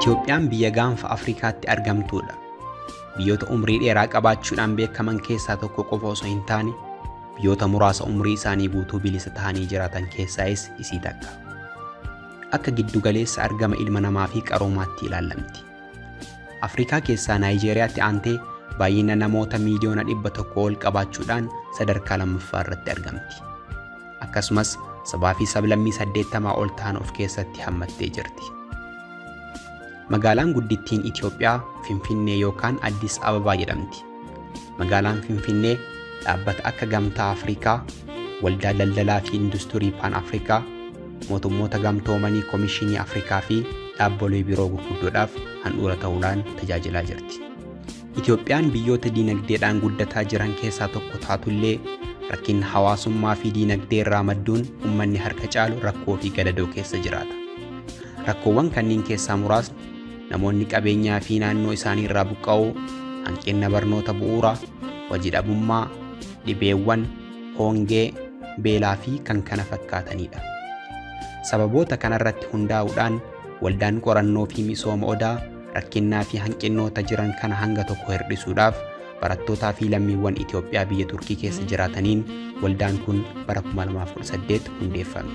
Itoophiyaan biyya gaanfa Afrikaatti argamtuudha. Biyyoota umrii dheeraa qabaachuudhaan beekaman keessaa tokko qofa osoo hin taane, biyyoota muraasa umrii isaanii guutuu bilisa tahanii jiraatan keessaayis isii takka. Akka giddu galeessa argama ilma namaa fi qaroomaatti ilaallamti. Afrikaa keessaa Naayijeeriyaatti aantee baay'ina namoota miiliyoona 100 ol qabaachuudhaan sadarkaa lammaffaa irratti argamti. Akkasumas sabaa fi sablammii 80 ol tahan of keessatti hammattee jirti. Magaalaan guddittiin Itoophiyaa Finfinnee yookaan Addis Ababaa jedhamti. Magaalaan Finfinnee dhaabbata akka Gamtaa Afrikaa, Waldaa Daldalaa fi Industurii Paan Afrikaa, Mootummoota Gamtoomanii Komishinii Afrikaa fi dhaabbolee biroo gurguddoodhaaf handhuura ta'uudhaan tajaajilaa jirti. Itoophiyaan biyyoota diinagdeedhaan guddataa jiran keessaa tokko taatullee rakkinna hawaasummaa fi diinagdee irraa madduun ummanni harka caalu rakkoo fi gadadoo keessa jiraata. Rakkoowwan kanniin keessaa muraasni namoonni qabeenyaa fi naannoo isaanii irraa buqqa'uu, hanqinna barnoota bu'uuraa, hojii dhabummaa, dhibeewwan, hoongee, beelaa fi kan kana fakkaataniidha. Sababoota kanarratti hundaa'uudhaan Waldaan Qorannoo fi Misooma Odaa rakkinnaa fi hanqinnoota jiran kana hanga tokko hirdhisuudhaaf barattootaa fi lammiiwwan Itoophiyaa biyya Turkii keessa jiraataniin waldaan kun bara 2018 hundeeffame.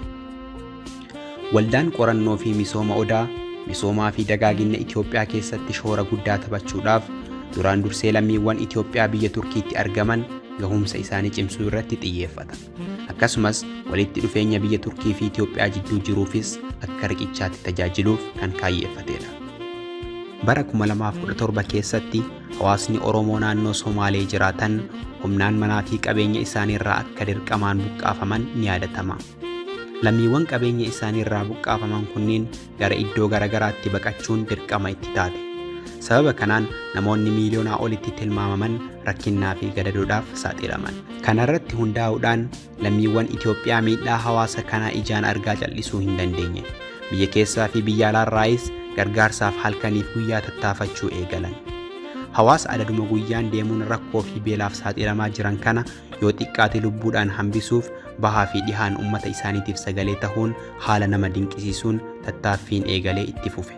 Waldaan Qorannoo fi Misooma Odaa misoomaa fi dagaaginna Itoophiyaa keessatti shoora guddaa taphachuudhaaf duraan dursee lammiiwwan Itoophiyaa biyya Turkiitti argaman gahumsa isaanii cimsuu irratti xiyyeeffata. Akkasumas walitti dhufeenya biyya Turkii fi Itoophiyaa jidduu jiruufis akka riqichaatti tajaajiluuf kan kaayyeeffateedha. Bara 2017 keessatti hawaasni Oromoo naannoo Somaalee jiraatan humnaan manaa fi qabeenya isaaniirraa akka dirqamaan buqqaafaman ni yaadatama. Lammiiwwan qabeenya isaaniirraa buqqaafaman kunniin gara iddoo garagaraatti baqachuun dirqama itti taate. Sababa kanaan namoonni miiliyoonaa olitti tilmaamaman rakkinnaa fi gadadoodhaaf saaxilaman. Kanarratti hundaa'uudhaan lammiiwwan Itoophiyaa miidhaa hawaasa kanaa ijaan argaa cal'isuu hin dandeenye. Biyya keessaa fi biyya alaarraayis gargaarsaaf halkaniif guyyaa tattaafachuu eegalan. Hawaasa adaduma guyyaan deemuun rakkoo fi beelaaf saaxilamaa jiran kana yoo xiqqaate lubbuudhaan hambisuuf bahaa fi dhihaan ummata isaaniitiif sagalee tahuun haala nama dinqisiisuun tattaaffiin eegalee itti fufe.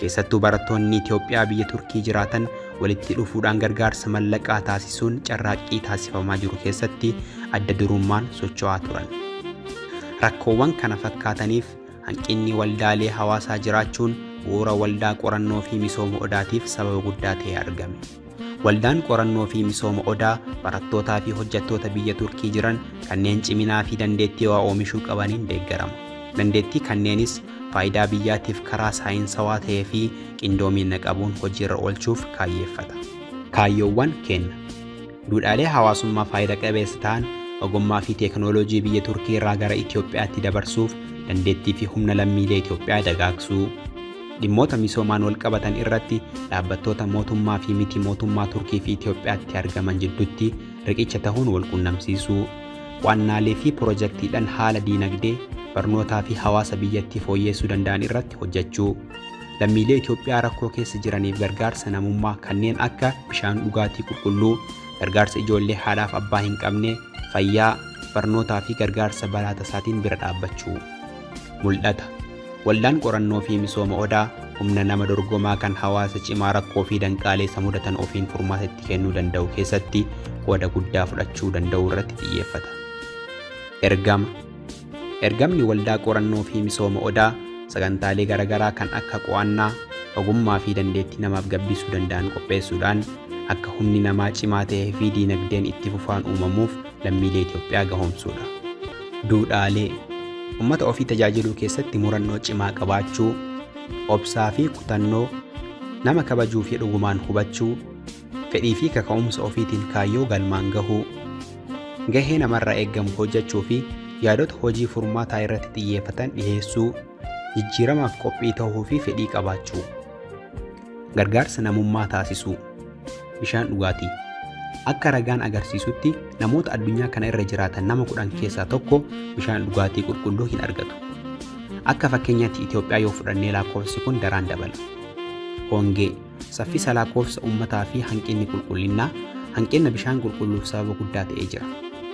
Keessattuu barattoonni Itoophiyaa biyya Turkii jiraatan walitti dhufuudhaan gargaarsa mallaqaa taasisuun carraaqqii taasifamaa jiru keessatti adda durummaan socho'aa turan. Rakkoowwan kana fakkaataniif hanqinni waldaalee hawaasaa jiraachuun bu'uura Waldaa Qorannoo fi Misooma Odaatiif sababa guddaa ta'ee argame. Waldaan Qorannoo fi Misooma Odaa barattootaa fi hojjettoota biyya Turkii jiran kanneen ciminaa fi dandeettii waa oomishuu qabaniin deeggarama. Dandeettii kanneenis faayidaa biyyaatiif karaa saayinsawaa ta'ee fi qindoominna qabuun hojiirra oolchuuf kaayyeeffata. Kaayyoowwan keenna. Duudhaalee hawaasummaa faayida qabeessa ta'an ogummaa fi teeknooloojii biyya Turkii irraa gara Itoophiyaatti dabarsuuf dandeettii fi humna lammiilee Itoophiyaa dagaagsuu. Dhimmoota misoomaan walqabatan irratti dhaabbattoota mootummaa fi miti mootummaa Turkii fi Itoophiyaatti argaman jiddutti riqicha tahuun walqunnamsiisuu. Qo'annaalee fi pirojektiidhan haala diinagdee, barnootaa fi hawaasa biyyattii fooyyeessuu danda'an irratti hojjechuu. Lammiilee Itoophiyaa rakkoo keessa jiraniif gargaarsa namummaa kanneen akka bishaan dhugaatii qulqulluu, gargaarsa ijoollee haadhaaf abbaa hin qabnee, fayyaa, barnootaa fi gargaarsa balaa tasaatiin bira dhaabbachuu. Muldhata. Waldaan Qorannoo fi Misooma Odaa humna nama dorgomaa kan hawaasa cimaa rakkoo fi danqaalee isa mudatan ofiin furmaata itti kennuu danda'u keessatti qooda guddaa fudhachuu danda'uu irratti xiyyeeffata. Ergama. Ergamni Waldaa Qorannoo fi Misooma Odaa sagantaalee garagaraa kan akka qo'annaa, ogummaa fi dandeettii namaaf gabbisuu danda'an qopheessuudhaan akka humni namaa cimaa ta'ee fi diinagdeen itti fufaan uumamuuf lammiilee Itoophiyaa gahoomsuudha. Duudhaalee. Ummata ofii tajaajiluu keessatti murannoo cimaa qabaachuu, obsaa fi kutannoo, nama kabajuu fi dhugumaan hubachuu, fedhii fi kaka'umsa ofiitiin kaayyoo galmaan gahuu, gahee namarraa eeggamu hojjechuu fi yaadota hojii furmaataa irratti xiyyeeffatan dhiheessuu, jijjiiramaaf qophii tahuu fi fedhii qabaachuu. Gargaarsa namummaa taasisuu. Bishaan dhugaatii. Akka ragaan agarsiisutti namoota addunyaa kana irra jiraatan nama 10 keessaa tokko bishaan dhugaatii qulqulluu hin argatu. Akka fakkeenyaatti Itoophiyaa yoo fudhannee laakkoofsi kun daraan dabala. Hongee, saffisa laakkoofsa ummataa fi hanqinni qulqullinnaa hanqinna bishaan qulqulluuf sababa guddaa ta'ee jira.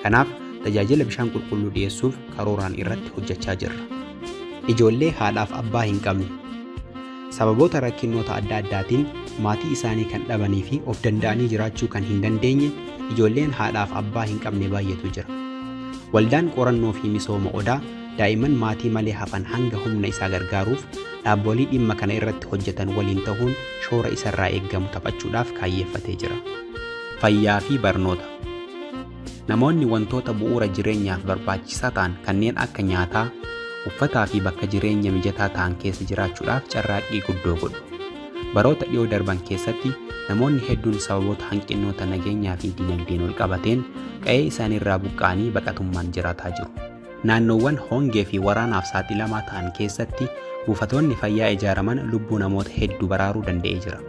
Kanaaf tajaajila bishaan qulqulluu dhiyeessuuf karooraan irratti hojjachaa jirra. Ijoollee haadhaaf abbaa hin qabne. Sababoota rakkinnoota adda addaatiin maatii isaanii kan dhabanii fi of danda'anii jiraachuu kan hin dandeenye ijoolleen haadhaaf abbaa hin qabne baay'eetu jira. Waldaan Qorannoo fi Misooma Odaa daa'imman maatii malee hafan hanga humna isaa gargaaruuf dhaabbolii dhimma kana irratti hojjetan waliin tahuun shoora isarraa eeggamu taphachuudhaaf kaayyeeffatee jira. Fayyaa fi Barnoota Namoonni wantoota bu'uura jireenyaaf barbaachisaa ta'an kanneen akka nyaataa, uffataa fi bakka jireenya mijataa ta'an keessa jiraachuudhaaf carraaqqii guddoo godhu. Baroota dhiyoo darban keessatti namoonni hedduun sababoota hanqinnoota nageenyaa fi dinagdeen walqabateen qa'ee isaaniirraa buqqa'anii baqatummaan jiraataa jiru. Naannoowwan hongee fi waraanaaf saaxilamaa ta'an keessatti buufatoonni fayyaa ijaaraman lubbuu namoota hedduu baraaruu danda'ee jira.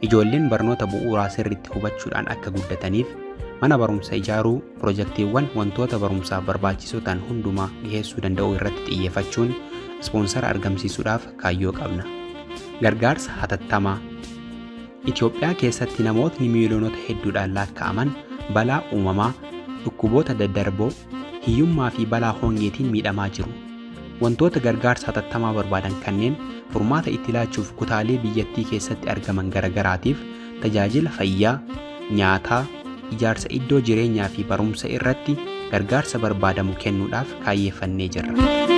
Ijoolleen barnoota bu'uuraa sirriitti hubachuudhaan akka guddataniif mana barumsa ijaaruu, pirojektiiwwan wantoota barumsaaf barbaachisoo ta'an hundumaa dhiheessuu danda'uu irratti xiyyeeffachuun ispoonsara argamsiisuudhaaf kaayyoo qabna. Gargaarsa hatattamaa Itoophiyaa keessatti namootni miiliyoonota hedduudhaan laakka'aman balaa uumamaa, dhukkuboota daddarboo, hiyyummaa fi balaa hongeetiin miidhamaa jiru. Wantoota gargaarsa hatattamaa barbaadan kanneen furmaata itti laachuuf kutaalee biyyattii keessatti argaman garagaraatiif tajaajila fayyaa, nyaataa, ijaarsa iddoo jireenyaa fi barumsa irratti gargaarsa barbaadamu kennuudhaaf kaayyeeffannee jirra.